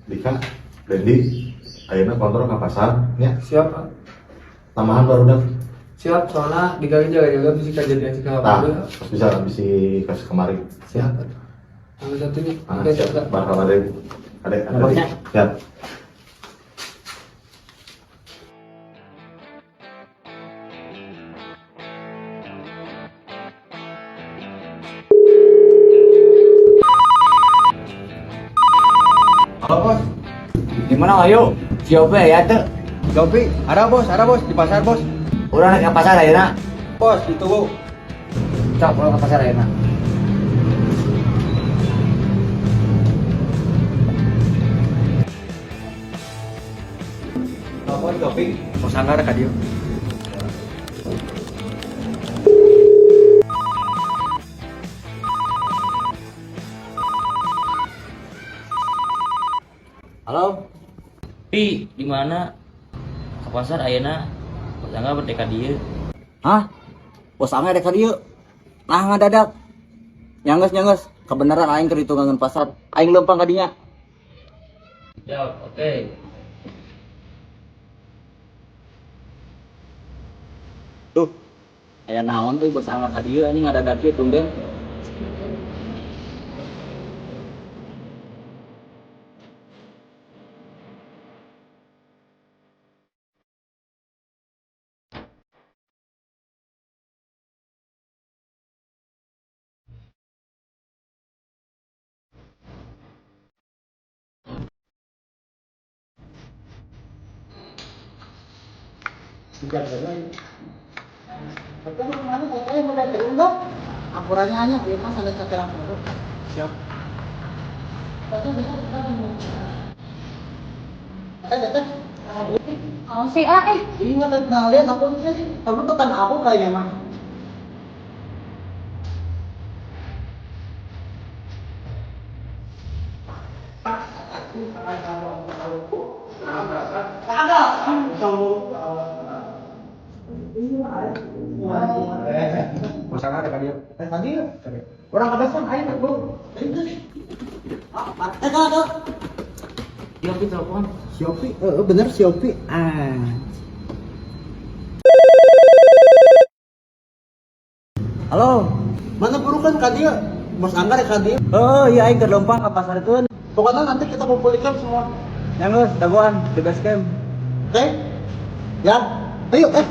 Dika, Dendi, ayeuna kontrol ka pasar nya. Siap, Pak. Tambahan barudak. Siap, soalnya digawe jaga-jaga bisa kejadian si Tah, kamari. terus bisa bisi kasih kemari. Siap. Yang satunya. Ah, Oke, siap. siap. Barang ada. Ada, ada. Nampaknya. Siap. Halo bos, Di mana ayo? Siapa ya tuh? Jopi, ada bos di pasar bos. Urang naik ke pasar ayeuna. Bos ditunggu. Cok, urang ke pasar ayeuna. Telepon Jopi, bos Anggar ka dieu. Halo. Pi, di mana? Ke pasar ayeuna. Bos Angga berdeka dieu. Hah? Bos Angga rek ka dieu. Nah ngadadak. Nyangges nyangges, kebenaran aing keur ditunggangan pasar. Aing leumpang ka dinya. Ya, oke. Duh. Aya naon tuh bos Angga ka dieu anjing ngadadak kieu tumben. Aturannya hanya dia mah sampai sekarang dulu. Siap. Oh si A eh. Iya, nah lihat aku sih, kamu tuh kan aku kayaknya mah. Bos Anggar ka dieu. Tadi orang kebesan aing aku. Eh, kak. Dia pi telepon. Shopee, bener Shopee. Ah. Halo. Mana burukan ka dia? Bos Anggar ka dia. Oh iya aing keur leumpang ka pasar itu. Pokoknya nanti kita kumpulkan semua. Nyangges, dagoan di base camp. Oke? Ya. Ayo, eh.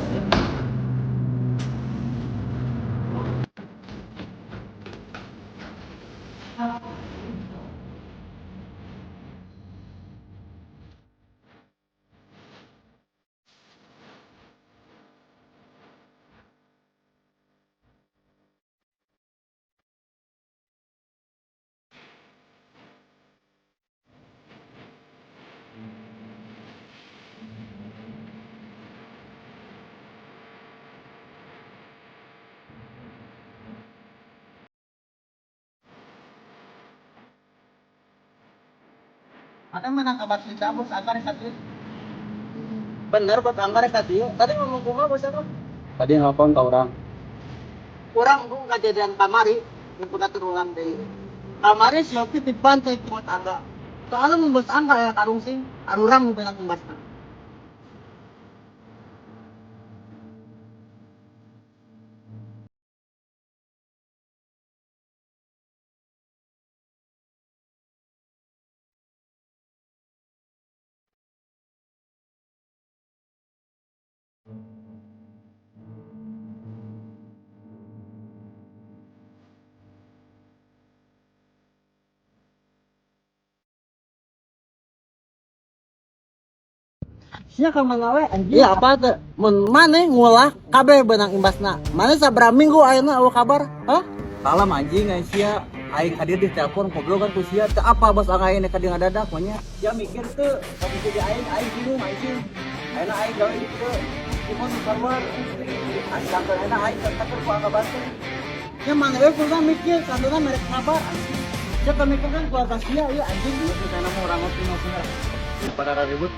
Ada mana kabar si Bos Anggar ka dia? Bener Bos Anggar ka dia. Tadi ngomong kumaha Bos Anggar? Tadi nelpon ka urang. Kurang embung kejadian kamari, nu terulang deui. Kamari si Yopi dibantai ku Bos Angga. Soalnya mun Bos Angga ya karungsing, arurang nu beunang imbasna. Sia ka mana we anjing? Iya apa teh? Mun maneh ngulah kabeh beunang imbasna. Maneh sabaraha minggu ayeuna eueuh kabar? Hah? Salam anjing aing sia. Aing ka dieu di telepon goblok kan ku sia. Teu apa bos Angga aing ka dieu ngadadak mah. Sia mikir teu, tapi jadi aing aing bingung anjing. Ayeuna aing gawe di dieu. Di motor keluar. Aing kantor ayeuna aing telepon ku Angga Banten. Ya maneh we kudu mikir kanduna merek kabar anjing. Sia teu mikir kan keluarga sia ieu anjing. Geus sana mah urang ngopi-ngopi. Pada ribut.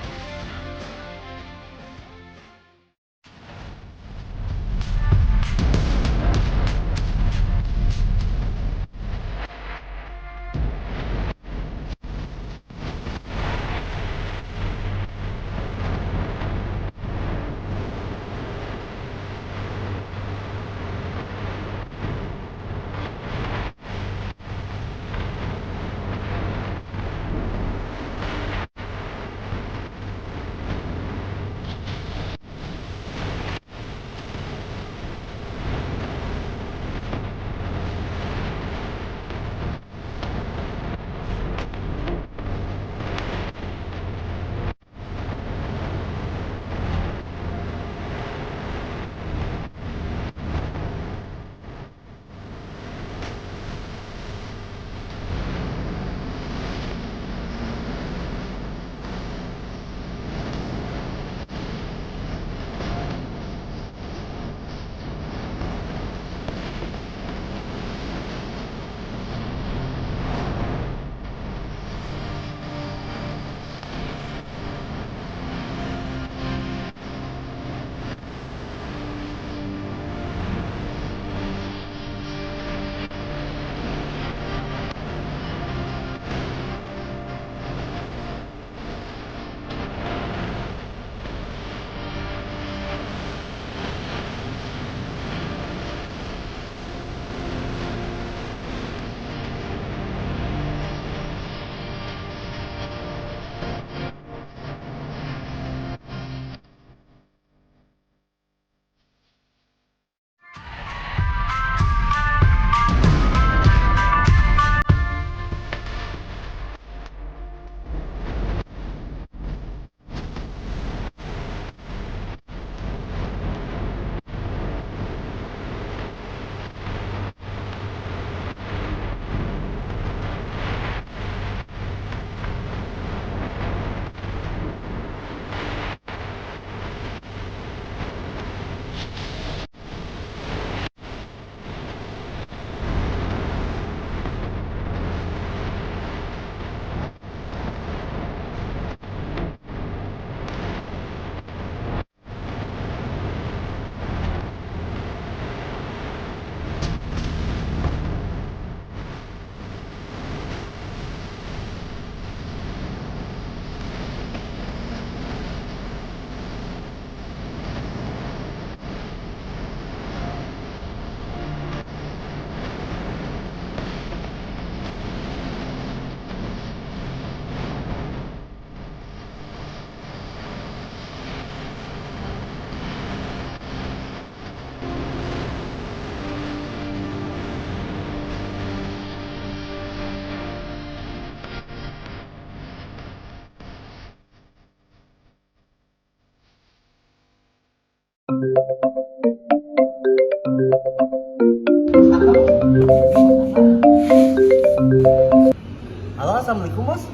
Halo, assalamualaikum bos.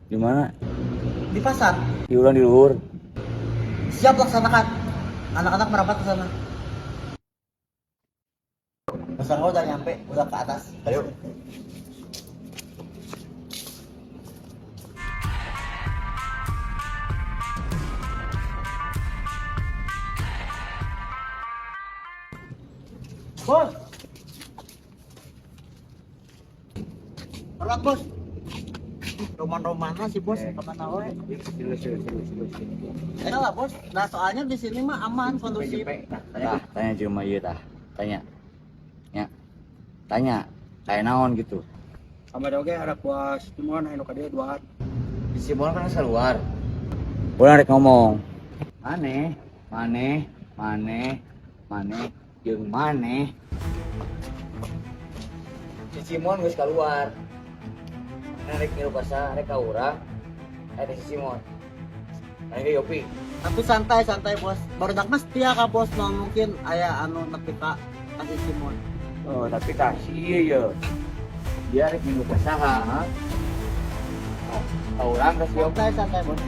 Di mana? Di pasar. Di urang di luhur. Siap laksanakan. Anak-anak merapat ke sana. Bos Angga udah nyampe, udah ke atas. Ayo. Bos. Berat, bos. Roman-romana sih, bos. Kemana wae? Enggak lah, bos. Nah, soalnya di sini mah aman, kondusif. Tah, tanya cuma ieu tah. Tanya. Ya. Tanya, kayak naon gitu. Kamari oge ada puas Simon anu ka dieu duaan. Di Simon kan keluar. Urang rek ngomong. Maneh, maneh, maneh, maneh, jeung maneh. Si Simon geus keluar. Maneh rek ngilu ka rek ka urang. Eta si Simon. Maneh ge Yopi. Tapi santai santai bos. Baru mah setia ka bos, mau mungkin aya anu nepi ka kasih Simon. Oh, tapi tah si ieu ye. Dia rek ngilu ka saha, ha? Ka urang ka si Yopi. Santai santai bos.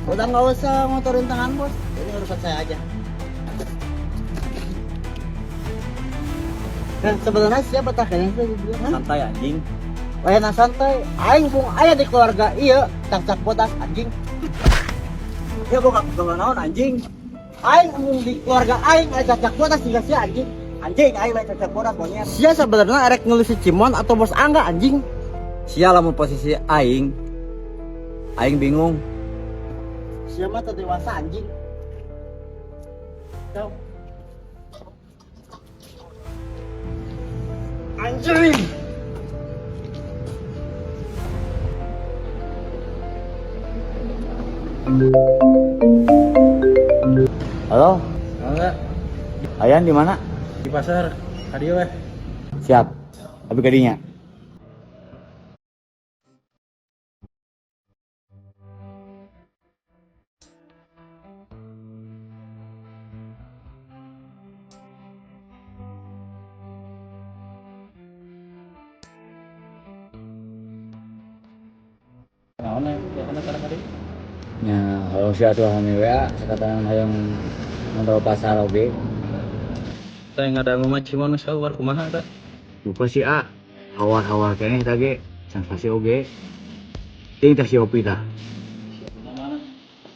Udah nggak usah ngotorin tangan bos. Ini urusan saya aja. Dan sebenarnya siapa tah kayaknya sih gitu, hah? Santai anjing. Wayana santai, aing pung aya di keluarga iya, cak-cak bodas anjing. Ya boga pegangan naon anjing. Aing embung di keluarga aing aya cak-cak bodas juga sia anjing. Anjing aing lain cacak bodas monyet. Sia sebenarnya erek ngeluh si Cimon atau bos Angga anjing. Sia lamun posisi aing aing bingung. Sia mah teu dewasa anjing. Ciao. Anjing. Halo, Enggak, Ayan di mana? di pasar ka dieu weh. Siap. Tapi kadinya. Naon ya kana kana ka dieu? Ya, kalau sia tuh kami WA sekatan hayang ngontrol pasar oge. Teh ngadangu mah Cimon geus keluar kumaha tah? Lupa sih A. Hawar-hawar keneh tah ge, can pasti oge. Ting tah si Opi tah. Mana?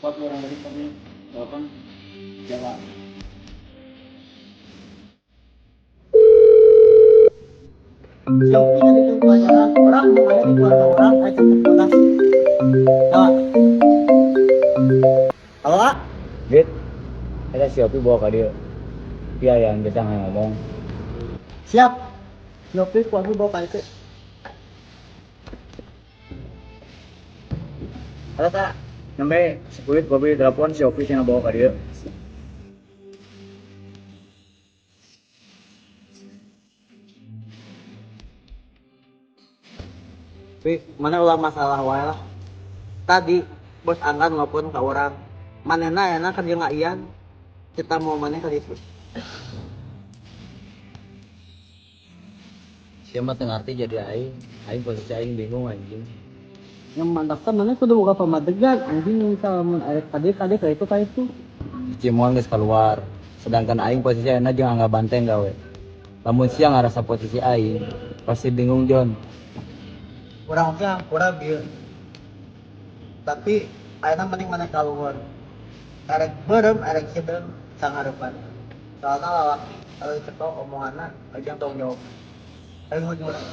Kuat orang dari kami. Telepon. Jawa. Si Opi ngadikin pelajaran, orang mau aya di keluarga orang aya cak-cak bodas. Coba. Halo, A? Git. Eta si Opi bawa ka dieu. Iya yang biasa ngomong. Siap. Si Opi ku aku bawa ka itu. Halo tak, sampai sekulit kopi telepon si Opi cenah bawa ka dieu. Pi, mana ulah masalah wae lah. Tadi bos Angga nelpon ke orang. Manehna enak kan jeung Ian. Kita mau maneh ka ditu. Sia mah teu ngarti jadi aing, aing posisi aing bingung anjing. Yang mantap teh maneh kudu boga pamadegan anjing misal mun arek ka dieu ka dieu ka itu ka itu. Si Cimon geus keluar, sedangkan aing posisi ayeuna jeung Angga Banteng gawe. Lamun sia ngarasa posisi aing, pasti bingung John. Urang oge hampura bieu. Tapi ayeuna mending maneh kaluhur. Arek beureum arek hideung sangarepan. Soalna lalaki kalau dicetok omonganna aja tanggung jawab. Ayo ngomong urang.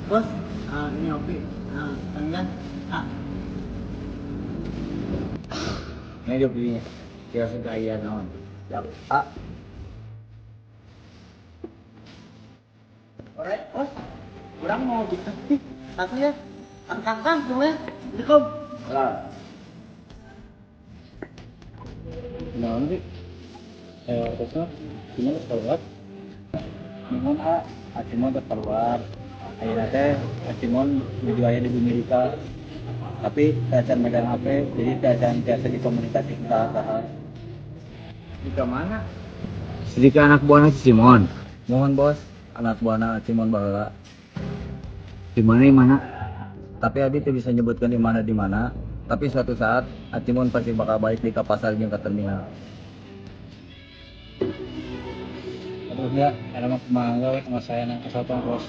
Bos, ah, ini Opi. Ah, Kang Ah, Ini dia belinya. Kira sudah iya naon. siap. Ah. Alright, bos. Urang mau gitu. Satu ya. Kang Kang Kang, semuanya. Assalamualaikum. Lah. Naon sih? Terusnya gimana keluar? Nuhun a, Acimon terus keluar. Ayeuna teh Acimon nuju aya di bumi Rika. Tapi tacan megang HP, jadi tacan tiasa dikomunikasi ka saha. Di mana? Sedikit anak buahna si Simon. Mohon bos, anak buahna Acimon baheula. Di mana di mana? Tapi abi teu bisa nyebutkan di mana di mana. Tapi suatu saat Acimon pasti bakal balik di ke pasar jeung ke terminal. Aduh ya, enak mah kumaha we sama saya nang kesatuan bos.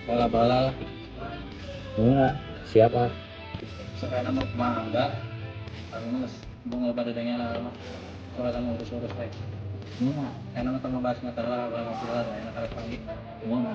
Bala-bala lah. Enggak, siapa? Sekarang mah kumaha enggak? Aku mah bunga pada dengan lah. Kalau kamu urus-urus baik. Enak mah tambah bahas masalah, kalau ngobrol, enak kalau pagi. Kumaha?